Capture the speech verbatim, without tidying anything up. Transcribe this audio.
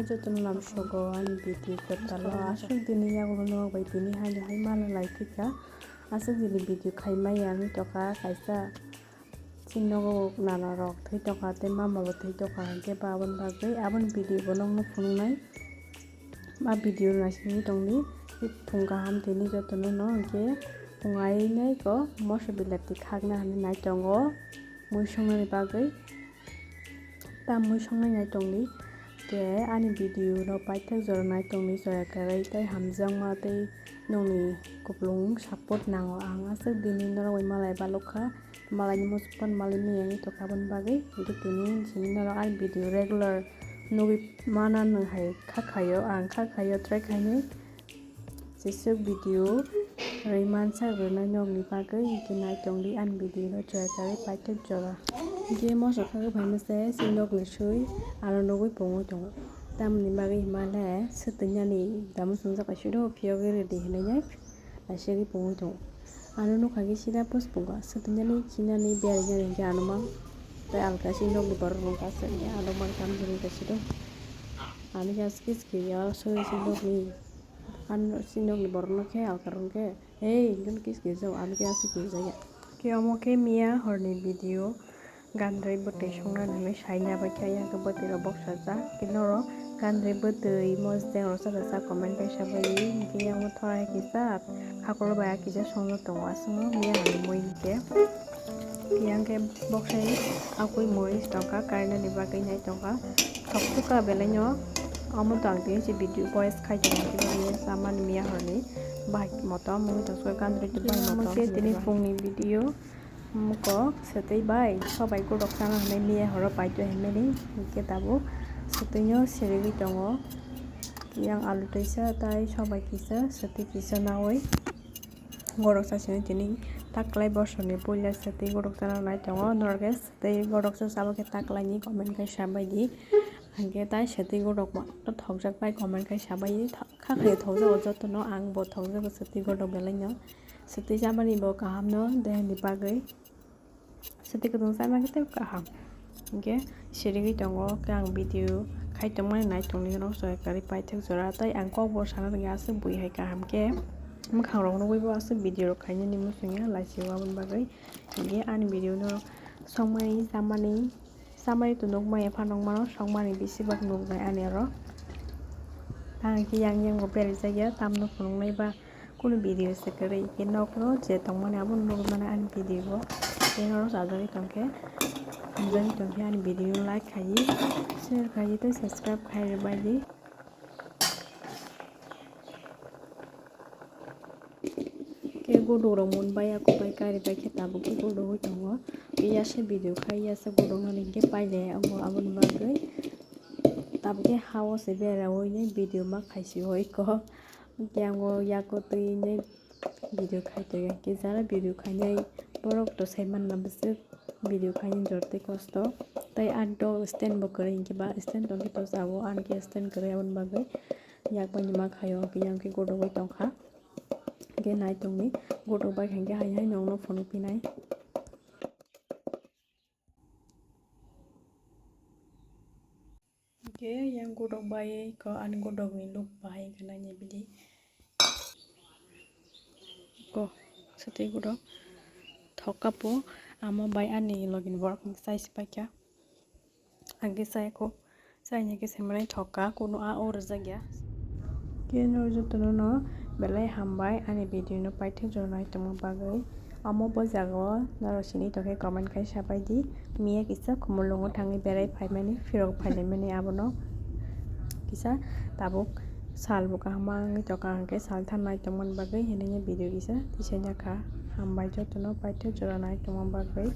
Jotono lamsogo ani video kwtal o aswk dini yagulo norok bai tini haino hai mala lai thika. Aswk dini video khai maya wngwi tongkha kaisa chini nogo nana rok thwi tongkha tei mama bo thwi tongkha hinkhe ba aboni bagwi aboni video bo nokno phunuknai. Ba video naisingwi tongdi phung kaham tini jotono no hinkhe phung ainai ko moso bilati khakna hinwi nai tongo mui songnani bagwi. Tamwi songnai nai tongdi. Tei ani video no paithak jora nai tongdi, joya kwrwi tei hamjakma tei nokni kupulung support nango. Ang aswk bini norok bai malai balukha, malaini muchuk phano malai maya wngwi tongkha aboni bagwi. Hinkhe tini simi norok ani video regular nugwi mana nung hai kha khaio, ang kha khaio try khainwi. Jeswk video rwi mansa rwnai nokni bagwi hinkhe nai tongdi ani video no joya kwrwi paithak jora. Hinkhe moso khagwi phaima se se nokni swi ano nugwi pungwi tongo. Tamoni bagwi himale swtwinani damu swngjak kaisa do phiyogwi rwdi hinwi nai naisingwi pungwi tongo. Ano nukha khe sida puspungkha swtwinani khinani berainani hinkhe ano ma tei alka se nokni borok rok aswk ano ma tamjani kaisa do. Ano khe aswk khe swkhe ya soi se nokni. Ano chini nokni borokno khe alkar hwnkhe, "Hei, nini kiss kiss jao, ano khe aswk kiss jaya." Khe omo khe miya horni video, gandrwi bwtwi songnani hinwi saina bai khe, yang khe bwtwi rok boksajak. Khe norok gandrwi bwtwi mosdeng rok cha cha comment bai sabai di, hinkhe yang thora hai kisa hakolo bai kisa songno tongo aswk miya horni mui hinkhe. Yang khe boksai akui mui tongkha, kainani bagwi nai tongkha. Thok thok kha belai no. Omo to ang tini se video voice khai tongo, tini samani miya horni bahai motom, mui to soi gandrwi to bahai motom. Tini phungni video, muko swtwi bai sobai godok chana hinwi miya horo paito hinmani, hinkhe tabuk swtwino sirigwi tongo. Yang alu twisa tai sobai kisa swtwi kisa nawi. Gorok sasini tini taklai bosorni puila se tei gorok chana nai tongo, norok se tei gorok se sabo khe taklaini comment khai sabai di. Hinkhe tai se tei gorok ma thokjak bai comment khai sabai di. Kha khe thokjago jotono, ang bo thokjago se tei gorok belai no. Se tei chamani bo kaham no dehani bagwi. Swtwi kwthwng chaima khe tei kaham. Hinkhe sirigwi tongo, khe ang video khai tongmani nai tongni norok soya kwrwi paithak jora, tei ang kokbo sana rwngya aswk bui hai kaham khe mwkhang rok nugwi bo aswk video rok khainani muchungya laisio aboni bagwi. Hinkhe ani video no songmani chamani, chamani to nukmaya phano nukmano, songmani bisi bak nuknai ani oro. Ang khe yang yang bo berai jakya tamno phunuknai ba. Kunu video se kwrwi khe nokno je tongmani abono nugwi mano ani video o. Tei oro chajagwi tongkhe, hamjagwi tongkhe ani video like khaiwi, share khaiwi tei subscribe khai rwbaidi. Khe guduk rok mun baiya, kubai kari bai khe tabuk khe gudugwi tongo. Phiya se video khai ya se guduk nani hinkhe pailai ya abo, aboni bagwi tabuk khe ha o se berawi nai video ma khaisi o eko. Hinkhe ang o yago twi nai video khai tongya, hinkhe jara video khainai borok to sai manna bwswk video khainai jor tei kosto. Tei ani to stand bo kwrwi, hinkhe ba stand tongkhe to jabo ani khe stand kwrwi aboni bagwi yak bai ni ma khaio, hinkhe yang khe godogwi tongkha. Hinkhe nai tongni godok bai kha hinkhe hai hai nokno phunuk phinai. Hinkhe yang godok bai ko ani godokni look bahai wngkha naina bidi. Ko swtwi godok thok kapo, amo bai ani logini borok chai se paikha. Ang khe chaya kho, chaina khe se manwi thok kha, kunu a o rwjak ya. Khe no jotono no belai hambai ani video no paithak jora nai tongma bagwi. Omo bo jaga o norok sini tongkhe comment khai sabai di. Miya kisa Khumulwng o thangwi berai phaimani, phirok phailaimani abono kisa tabuk sal bo kaham ma wngwi tongkha, hwnkhe sal thangnai tongmani bagwi hinwi video kisa tisaina kha. Hambai jotono paithak jora nai tongma bagwi.